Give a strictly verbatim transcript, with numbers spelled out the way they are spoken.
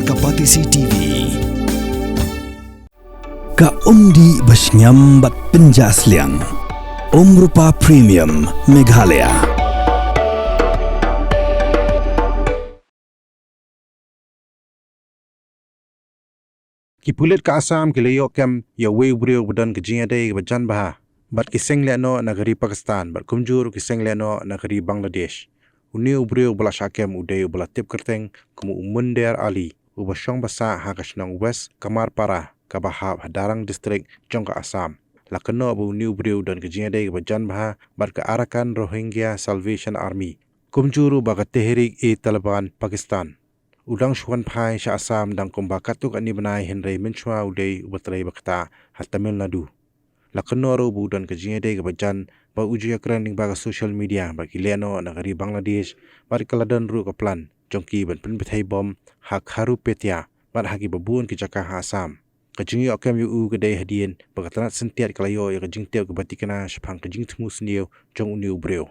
Ka Batesi T V. Ka umdih ba shngiam bad pynjah sliang. Umrupa Premium Meghalaya. Ki pulit ka Assam ki la ïoh kem ïa uwei u briew ba don ka jingïadei kaba jan bha bad ki seng lehnoh na ka ri Pakistan bad kumjuh ruh ki seng lehnoh na ka ri Bangladesh. Une u briew ba la shah kem u dei uba la tip kyrteng kum u Munder Ali, uba shong ba sah ha ka shnong West Kamarpara kaba hap ha Darrang District jong ka Assam. La kynnoh ba une u briew u don ka jingïadei kaba jan bha bad ka Arakan Rohingya Salvation Army, kumjuh ruh ba ka Tehrik-e-Taliban Pakistan. U dang shu wan phai sha Assam dang kumba katto katne bnai hynrei mynshuwa u dei uba trei ba ktah ha Tamil Nadu. La kynnoh ruh ba u don ka jingïadei kaba jan bad u ju ïakren lyngba ka social media bad ki lehnoh na ka ri Bangladesh bad ka la don ruh ka plan jong ki ban pynpyrthei bom ha Kharupetia bad ha kiba bun ki jaka ha Assam. Ka jingïoh kem ïa u ka dei hadien ba ka tnat syntiat ka la ïoh ïa ka jingtip kaba thikna shaphang ka jingthmu sniew jong une u briew.